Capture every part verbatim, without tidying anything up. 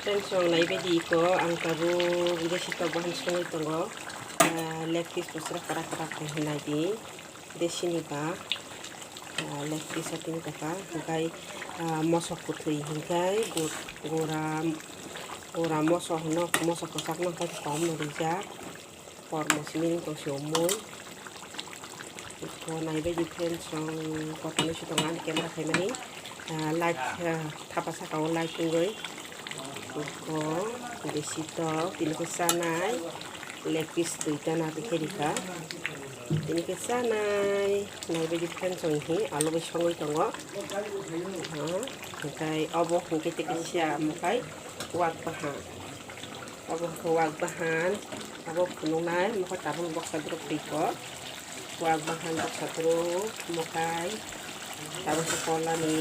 Friends, ang naibaidi iko, ang tabuk desi tok bahan songwi tongo. Ah, leg piece bo sra kwrak kwrak khe hinai di. Desi ni ba, ah, leg piece o tini taka. Hinkhe, ah, mosok kwthwi hinkhe gu-, gura, gura mosok hino, mosok kwchak no hinkhe kom no rijak. Kormo simi wng tong se umui. Iko naibaidi friends, ang kotorni se tongo ani camera khaimani. Ah, light, ah, thapa saka o light wngwi. Iko bisi tok, tini khe chanai. Leg piece duita na twi khe rikha. Tini khe chanai. Naibaidi friends, ang hi alu bai songwi tongo. Ah, hinkhe obo hinkhe tei kisa mukhai wak bahan. Obo khe wak bahan, abo phunuknai, mokol tabuk boksa borok twi kok. Wak bahan boksa borok, mokai, tabuk se kolnani,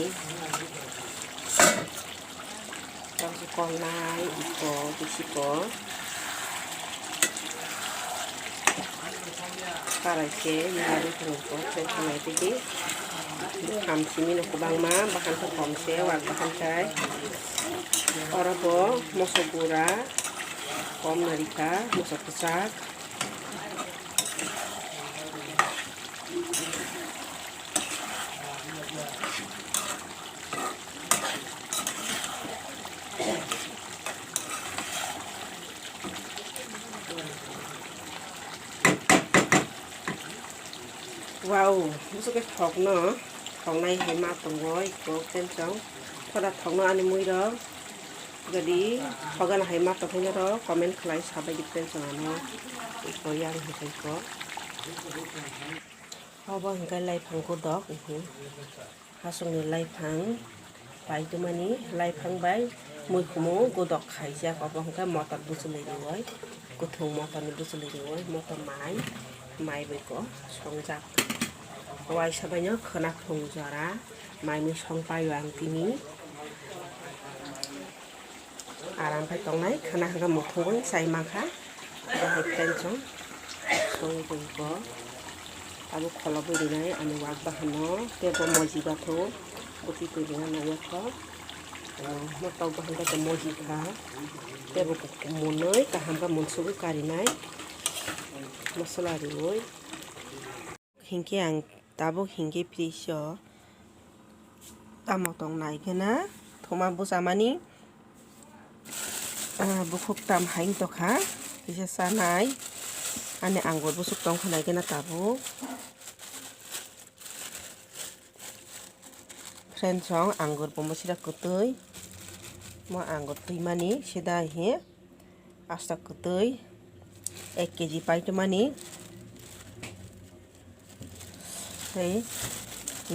tabuk se kolnai, iko, bisi ko. Karai se yarwi tongo, khe thangnai tigi. Bukham simi no kwbangma, bahan khe kom se, wak bahan khai. Oro bo moso gura, kom narikha, moso kwchak. Wow, bwswk khe thokno, thoknai hai ma tongo, iko friends rok. Thoda thokno ani mui rok, jodi thokgana hai ma tongkhe norok comment khlai sabaidi friends rok ano, iko yang hai iko. Obo hinkhe laiphang godok, mhm. Hasongni laiphang paitwmani, laiphang bai muikhumu godok khaijak, obo hwnkhe motor bwchwlwi riwi, kwthwng motorni bwchwlwi riwi, motor mai, mai bai ko songjak. Waisa baino khwna khung jora mai mui song paio ang tini. Aram khe tongnai, khwna hwnkhe muthungwi chai mankha. Abo hai friends rok songwi tongkho. Abo kholobwi rinai ani wak bahanno, tei bo moji bathung, bwtwi twi rinai nangyakkho. Mo tok bahan khe moji kha, tei bo monwi kaham khe munsugwi karinai, mosola riwi. Hinkhe ang tabuk hinkhe fridge o tamo tong nai khe na thuma bwchamani, ah, bukhuk tam hai wng tokha, kisa chanai, ani angur bwswk tong kha nai khe na tabuk. Friends rok, angur bo mosira kwtwi, mo angur twimani sida he. Asta kwtwi ek kg paitwmani tei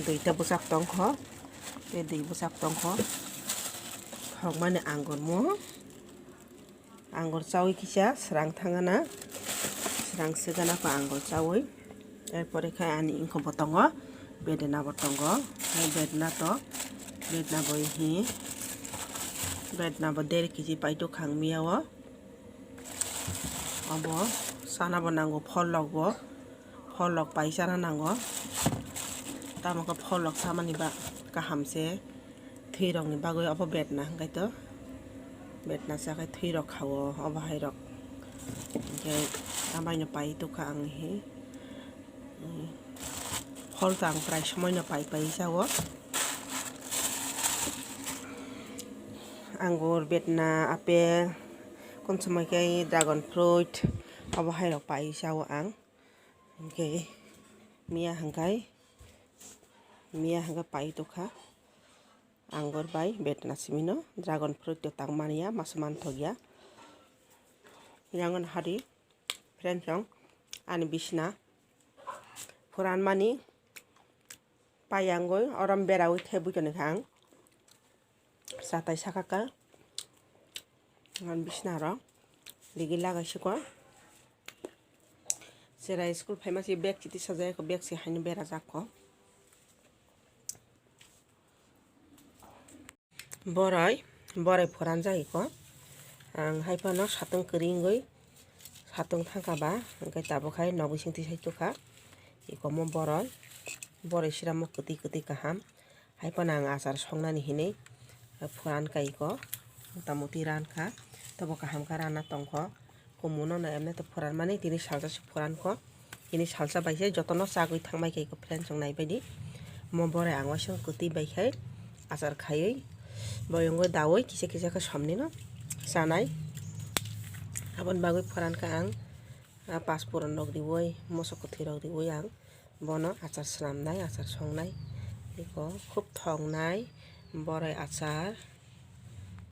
duita bwchak tongkho, tei dui bwchak tongkho. Thokmani angur mo, angur chawi kisa srang thangana, srang swgana kho angur chawi. Erpore khe ani wngkha bo tongo, bedena bo tongo, tei bedena to, bedena bo hi, bedena bo der kg paitwkha ang miya o. Obo sana bo nango, pholok bo, pholok pai sana nango. Tamo khe pholok samani ba kaham se. Thwi rokni bagwi obo bedna hwnkhe to, bedna sa khe thwi rok kha o, obo hai rok. Hinkhe amaino pai tokha ang hi. Phol to ang prai somoino pai pai cha o. Angur, bedna, apple, kon somoi khe dragon fruit, obo hai rok pai cha o ang. Hinkhe miya hwnkhe, miya hwnkhe pai tokha. Angur bai bedna simino, dragon fruit to tang manya, masa manthokya. Yangon hari, friends rok, ani bisna phuran mani payangoi, orom berawi thebwi toni kha ang. Satai sakaka, ani bisna ro, ligi lagai siko. Cherai school phaima si bag chiti sajai ko, bag si haino berajak ko. Borai, borai phuran jai ko. Ang hai phano satung kwrwi wngwi satung thangkha ba, hwnkhe tabuk hai nogwi sing twi sai tukha. Ikomo borai, borai siramo kwtwi kwtwi kaham. Hai phano ang achar songnani hinwi phuran kai ko. Mota moti ran kha, tobo kaham khe rana tong kho. Kumu no na emne to phuran mani tini salsa se phuran kho. Tini salsa bai se jotono chagwi thang bai khe friends rok nai bai di. Mo borai ang waisa kwtwi bai khai achar khaiwi boyong o dawi kisa kisa khe somni no chanai. Aboni bagwi phuran kha ang, ah, pasphuron rok riwi, moso kwthwi rok riwi ang bono achar swnamnai, achar songnai. Eko khub thoknai borai achar.